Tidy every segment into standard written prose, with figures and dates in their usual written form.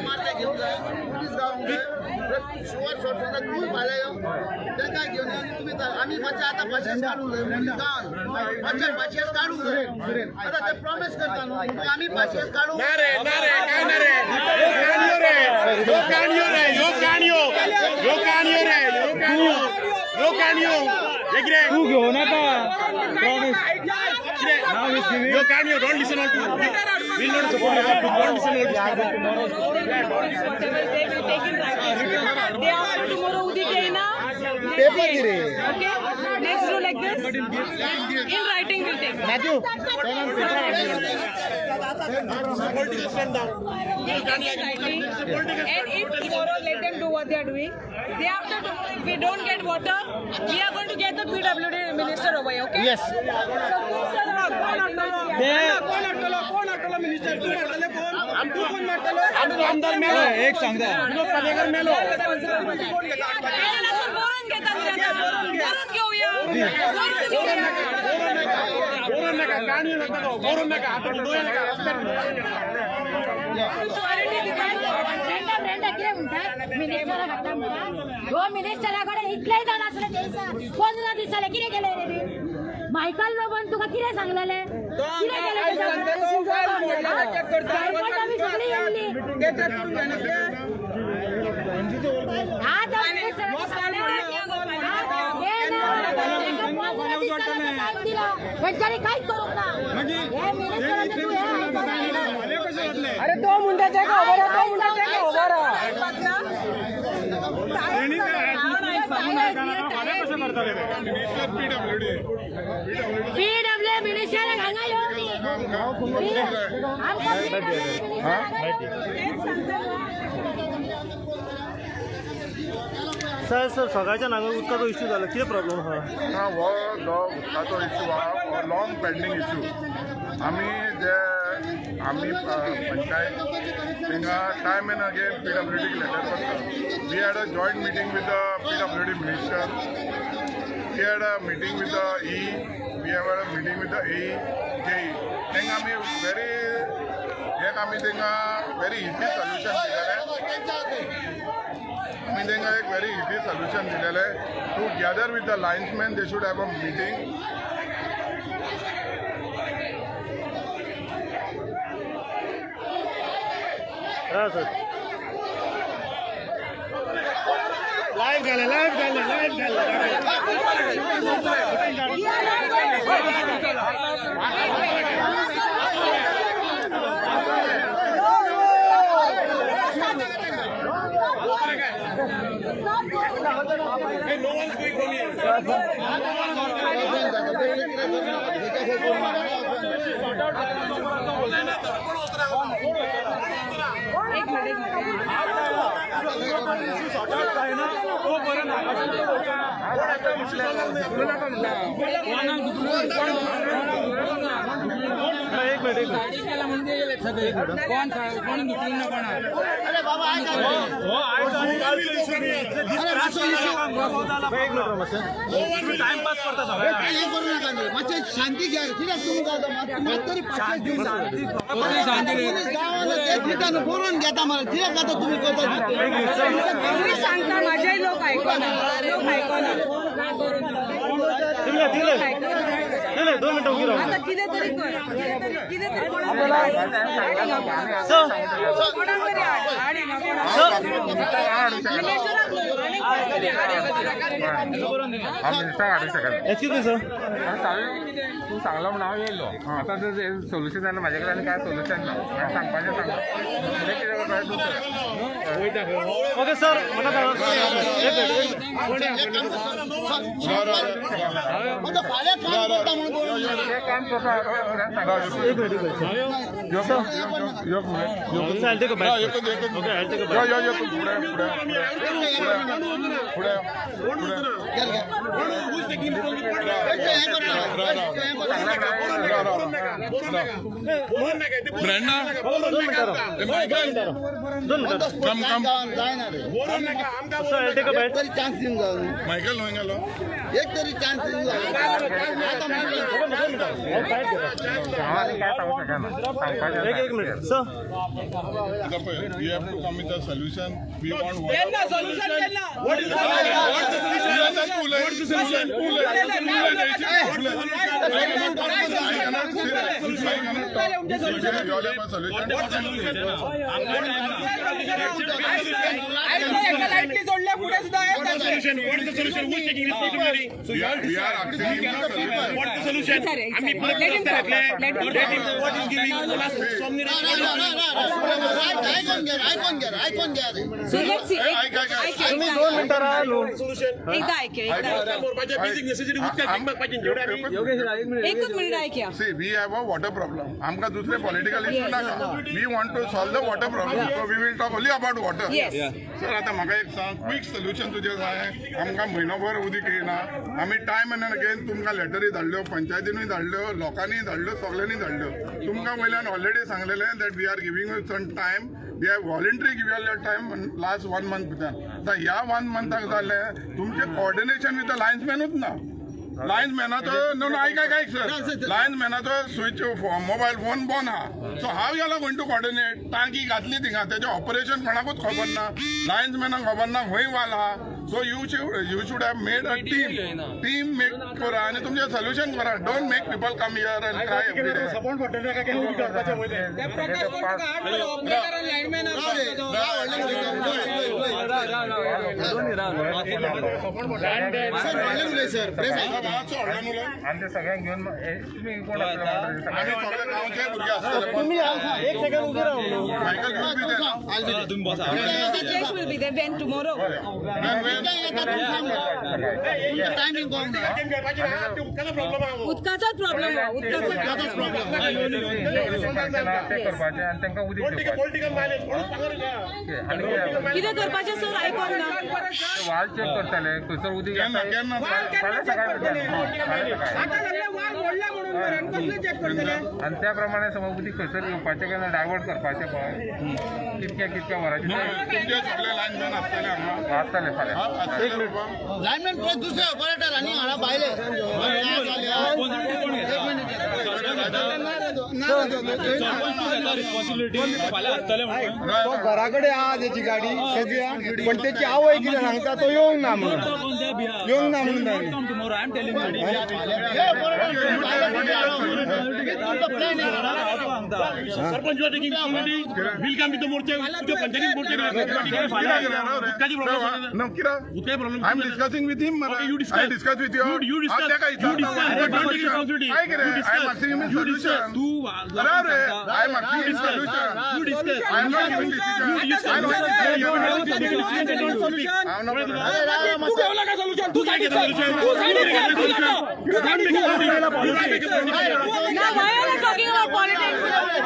मारले घेवन जाय पुलीस गावूंक जाय शुअर शॉर्ट सांगता तूं फाल्यां यो तेका घेवन यो आनी तुमी आमी मातशें आतां पाशेंस काडूंक जाय पुलीस गांवान मातशें पाशेंस काडूंक जाय आतां ते प्रॉमीस करता न्हू आमी पाशेंस काडूंक ना रे, ना रे, काय ना रे. ह्यो काणयो रे, ह्यो काणयो रे, ह्यो काणयो, ह्यो काणयो रे, ह्यो काणयो, ह्यो काणयो. हे कितें? तू घेऊ नका प्रॉमिस. कितें? ह्यो काणयो, don't listen all to. We'll not support you. Don't listen all to. Whatever they will take in writing. Day after tomorrow, Udi Keina. Paper the ray. Okay? Let's do like this. In writing we'll take. Matthew. Political stand down. In writing. And if tomorrow let them do what they are doing. Day after tomorrow, if we don't get water, we are going to get the PWD minister over here, okay? Yes. So, आमचो आमदार मेलो. एक सांगता. विनोद पालेकर मेलो. बरोवन घेता बरोवन घेऊया, बरोवन घेऊया. बरोवन नाका, काणयो नाका तो, बरोवन नाका, आतां उलोवया नाका, रस्त्यार Surety दिता. ब्रेंडा ब्रेंडा कितें म्हणटा मिनिस्टरा घातला म्हणटा हो मिनिस्टरा कडेन इतलेय जाण आसले ते दिसा 15 दीस जाले कितें केलें रे ती मायकल लोबोन तुका कितें सांगलेलें कितें केलें सरपंच आमी सगळीं येयल्ली आतां मिनिस्टराक सांगलें हे ना तांकां 15 दीस जाले टायम दिला हेंच्यांनी कांयच करूंक ना हे मिनिस्टराचें तूं हें आयकना. अरे तो म्हणटा ते खबर तो म्हणटा ते खबर. पीडब्ल्यू मिनिस्टर हांगा येवनी आमकां पीडब्ल्यू मिनिस्टर हांगा येवनी. साहेब सर सकाळच्या हांगा उदकाचो इश्यू जाला कितें प्रॉब्लम आहा? ना, हो जो उदकाचो इशू आहा हो लॉंग पेंडींग इशू. आमी जे आमी पंचायत थिंगा time and again PWD letter करता. We had a joint meeting with the PWD minister, we had a meeting with the E, we have a meeting with the A JE. तांकां आमी very एक आमी तांकां very easy solution दिलेलें. आमी तांकां एक very easy solution दिलेलें to gather with the linesman, they should have a meeting. हा सर. लायव्ह घाले, लायव्ह घाले, लायव्ह घाले. No one's going from here. एक मिनिट, एक मिनिट. एक मिनिट, एक मिनिट. अरे बाबा आयक. अरे मातसो इशू एक मिनिट मातशें. टाइमपास करता सगळे. हे करू नका न्ही. मातशें शांती घ्या रे. कित्याक तुमकां आतां मात तरी पांचशे दिवंक पुलीस गांवान ते दिता न्हू बरोवन घेता मरे कित्याक आतां तुमी करता? तुम्ही सांगता माझेही लोक ऐकना, लोक ऐकना. दिले दिले दिले, 2 मिनटां उगी राव. आता कितें तरी कर, कितें तरी, कितें तरी कोणाक तरी सर. कोणाक तरी हाड, हाड हांगा कोणाक. मिनिस्टराक न्हय, आनीक कोणाक तरी हाड हांगा. हांव मिनिस्टराक हाडूंक शकना. Excuse me sir. तूं सांगलो म्हणून हांव येयलो. आतां जर सोल्युशन जालें म्हाजे कडेन आनी कांय सोल्युशन ना. हांवें सांगपाचें सांगलें, फुडें कितें करपाचें तूं कर. ओके सर, म्हाका सांगा, एक मिनिट, एक मिनिट. आतां फाल्यां काम करता म्हणून बरोवन घे. तें काम करता सांगता. एक मिनिट, एक मिनिट. यो फुडें. Sir, I'll take a bite. Okay, I'll take a bite. यो यो यो तूं फुडें फुडें फुडें फुडें. घे, घे. हें करू नाका. हें करू नाका. ब्रेंडा. 2 मिनटां राव. 2 मिनटां. कम कम. जायना रे. Sir, I'll take a bite. एक तरी चान्स दिवंक जाय न्हू. मायकल न्हय गेलो. एक तरी चान्स दिवंक जाय. आतां म्हणून हांव आनी काय सांगूंक शकना, सांगपाचें. एक एक minute sir. We have to come with a solution. We want water. केन्ना सोल्युशन केन्ना? What is the solution? What is the solution? I cannot say that. I cannot talk. You all have a solution. What solution? Lightly जोडल्या पुढे सुद्धा. What is the solution? What is the solution? Who is taking responsibility? So we are asking him the solution. What is the solution? आम्ही परत रस्त्यार घातले. Let him, what is giving? Last so many- आयकून घे, आयकून घे, आयकून घे. So let's see. ऐक, ऐक, ऐक. तुम्ही 2 मिनिटां राहा न्हू. एकदा ऐक, एकदा ऐक. मोरपाच्या बेसिक नेसेसिटी उदकाक जिंकपाक पाहिजे जेवढे आम्ही एकच मिनिट ऐकया. See, we have a water problem. आमकां दुसरे पॉलिटिकल इश्यू नाका. We want to solve the water problem. So we will talk only about water. Yes. Sir, आतां म्हाका एक सांग, क्वीक सोल्युशन तुजें जाय. आमकां म्हयनोभर उदीक येयना. आमी टायम एंड अगेन तुमकां लेटरी धाडल्यो, पंचायतीनूय धाडल्यो, लोकांनीय धाडल्यो, सगल्यांनी धाडल्यो. तुमकां वयल्यान ऑलरेडी सांगलेलें that we are giving you some time. We have voluntary give you time last one month भितर. आतां ह्या वन मंथाक जालें तुमचें कॉर्डिनेशन विथ the लायन्समॅनूच ना. लायन्समॅनाचो नो नो, आयक आयक आयक सर, लायन्समॅनाचो स्विच मोबायल फोन बंद आहा. So how you are going to coordinate? टांकी घातली थिंगा, तेजें ऑपरेशन कोणाकूच खबर ना, लायन्समॅनाक खबर ना खंय वाल आहा. So you should have made a team. Team make करा आनी तुमचें सोल्युशन करा. Don't make people come here and cry every day. Sir, आनी ते सगळ्यांक घेवन तुमी कोण आसले? आमी सगळे गांवचे भुरगे आसतले. तुम्ही एक सेकंड उभे राहा न्हू. Michael, you be there. Rajesh will be there when tomorrow. Timing कोण? उदकाचा प्रॉब्लेम आहा. उदकाचाच प्रॉब्लेम, उदकाचाच प्रॉब्लेम. ते करपाचें आनी तांकां उदीक दिवपाचें. पॉलिटिकल मायलेज कोणूच सांगना. आनी कितें? कितें करपाचें सर, आयकोन ना. वाल चेक करताले खंयसर उदीक केन्ना येता. केन्ना? फाल्यां सकाळी, फाल्यां सकाळी. आनी त्या प्रमाणे समज उदीक खंयसर येवपाचें काय ना, डायवर्ट करपाचें पळय कितक्या कितक्या वरांचेर. तुमचे सगळे लायनमॅन आसतले हांगा. आसतले फाल्यां. आसतले बाबा. लायनमॅन परत दुसरे ऑपरेटर आनी हांगा भायले. तो घरा कडेन आहा तेची गाडी तेजी, पण तेची आवय कितें सांगता, तो येवंक ना म्हणून, येवंक ना म्हणून ताणी. Sarpanch, you are taking responsibility. Will come with the मोर्चा. तुझ्या पंचायतीत मोर्चा. उदकाची प्रॉब्लेम. No, कित्याक? उदकाची problem. I am discussing with him. Okay, you discuss. I discuss with you. You discuss. You discuss. But don't take responsibility. I You discuss. am asking him a You discuss. solution. तू अरे, I am asking him solution. You discuss. I am not giving decision. You discuss. I am not You giving have decision. I am not giving. तू घेवला काय solution? तू सांगितलं, तू सांगितलं, तू Now why are you talking about politics? Stop it!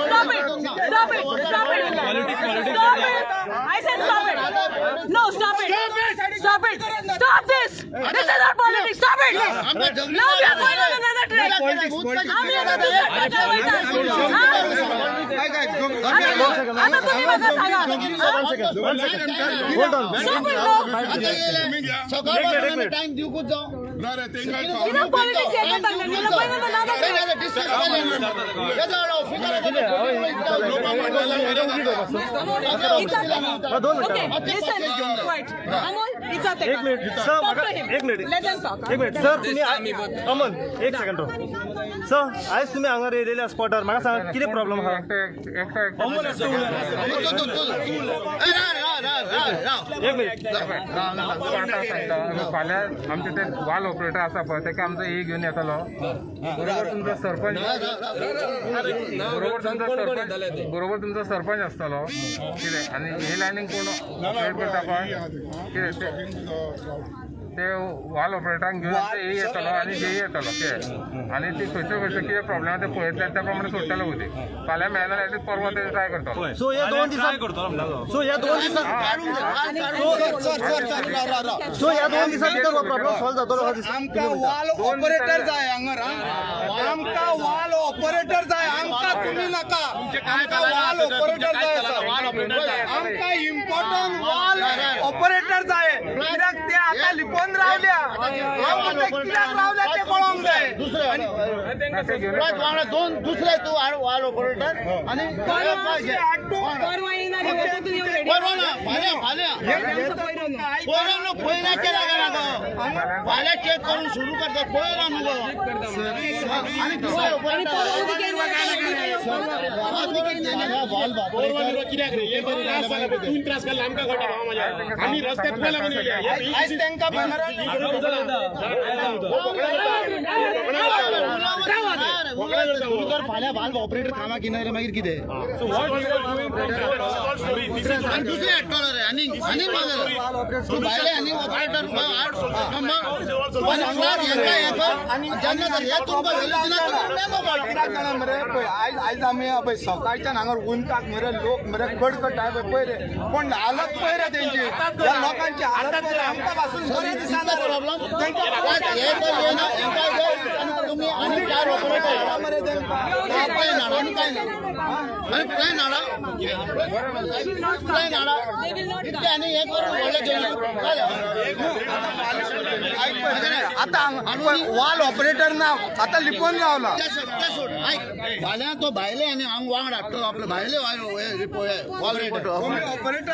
Stop it! Stop it! Stop it! Stop it! I said stop it! No, stop it! Stop it! Stop this! This is not politics! Stop it! Now we are going on another track. आम्ही आता दुसऱ्या ट्रॅकवर वयतात. हा? आता तुम्ही म्हाका सांगा. Stop it, no. सकाळ टायम दिवकूच जावं. ना रे, तेंकां कित्याक पॉलिटिक्स येता तांकां? We're going on another track. Discuss Okay, listen, quiet. Amol, it's a एक मिनिट सर, Talk म्हाका to him. एक minute. Let them talk. एक मिनिट सर, तुम्ही अमन, एक सेकंड राव. सर, आयज तुमी हांगा येयलेले स्पॉटार, म्हाका सांगा कितें प्रॉब्लम आहा? एकटो एकटो एकटो. एक मिनिट. आतां सांगता, फाल्यां आमचे ते वाल ऑपरेटर आसा पळय, तेका आमचो ए घेवन येतलो बरोबर. तुमचो सरपंच बरोबर, तुमचो सरपंच बरोबर, तुमचो सरपंच आसतलो. कितें आनी हे लायनीक कोण ऑपरेट करता पळय, कितें ते वाल ऑपरेटरांक घेवन आमचो ए येतलो आनी जे येतलो. कितें आनी ती खंयच्यो खंयच्यो कितें प्रॉब्लेम आहा ते पळयतले, त्या प्रमाणे सोडटले उदीक. फाल्यां मेळना जाल्यार परवा ते ट्राय करतलो. सो ह्या 2 दिसां, सो ह्या 2 दिसां, सो ह्या 2 दिसां भितर हो प्रॉब्लम सॉल्व जातलो अशें दिसता? आमकां वाल ऑपरेटर जाय हांगर. आमकां वाल ऑपरेटर जाय, आमकां तुमी नाका. आमकां वाल ऑपरेटर जाय, आमकां इम्पॉर्टंट वाल ऑपरेटर जाय, कित्याक ते आतां लिपो लिपोवन रावल्या. हांव म्हणटा कित्याक रावल्या ते कळोंक जाय. दुसरे वांगडा दोन दुसरे तूं वाल ऑपरेटर आनी परवा ना, फाल्यां फाल्यां पयरा न्हू, पयरा केला ना गो, फाल्यां चेक करून सुरू करता. पयरा न्हू गो आनी दुसरे ऑपरेटर. कित्याक रे हे बरे त्रास जाले पळय, तूं त्रास काडला आमकां कळटा भावा माझ्या. आमी रस्त्यार तुका लागून येयल्या. हे आयज तांकां मरे तर फाल्यां वाल्व ऑपरेटर कामाक येना रे, मागीर कितें? आनी दुसरे हाडटलो रे आनी आनी मागीर तूं भायले आनी ऑपरेटर आनी जेन्ना जर हे तुमकां व्हेल्यू दिना, तुमी मेमो काड. कित्याक जाणा मरे, पळय आयज आयज आमी पळय सकाळच्यान हांगा उंचाक मरे लोक मरे कडकडटा पळय, पळय रे, पण हालत पळय रे तेंची, ह्या लोकांची हालत पळय रे. आमकां पासून बरें दिसना रे. प्रॉब्लम हे तर येना हेंकां आनी तुमी आनी चार ऑपरेटर मरे तेंकां प्लॅन हाडा आनी कांय ना, आनी प्लॅन हाडा, प्लॅन हाडा इतलें आनी हें करून व्हडलें घेवन आयक पळय, आतां वाल ऑपरेटर ना, आतां लिपोवन रावला. ते सोड, ते सोड. आयक, फाल्यां तो भायले आनी हांग वांगडा हाडटलो आपले भायले ऑपरेटर. ऑपरेटर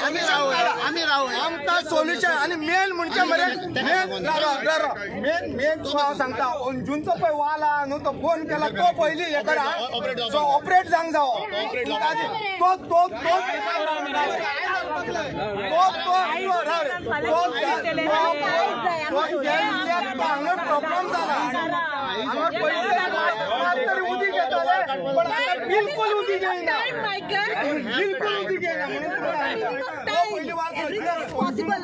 आमी रावया, आमी रावया. आमकां सोल्युशन आनी मेन म्हणजे मरे मेन मेन मेन तुका हांव सांगता, अंजूनचो पळय वाल आहा न्हू, तो फोन केला तो पयली हे करा, सो ऑपरेट जावंक जावो. तो तो तो तो तो राव रे. तो तो तो हांगा प्रॉब्लम जाला. हांगा पयलीं वाल तरी उदीक येताले, पण आतां बिलकुल उदीक येयना, बिलकुल उदीक येयना. म्हणून तुका सांगता, तो पयलीं वाल पॉसिबल.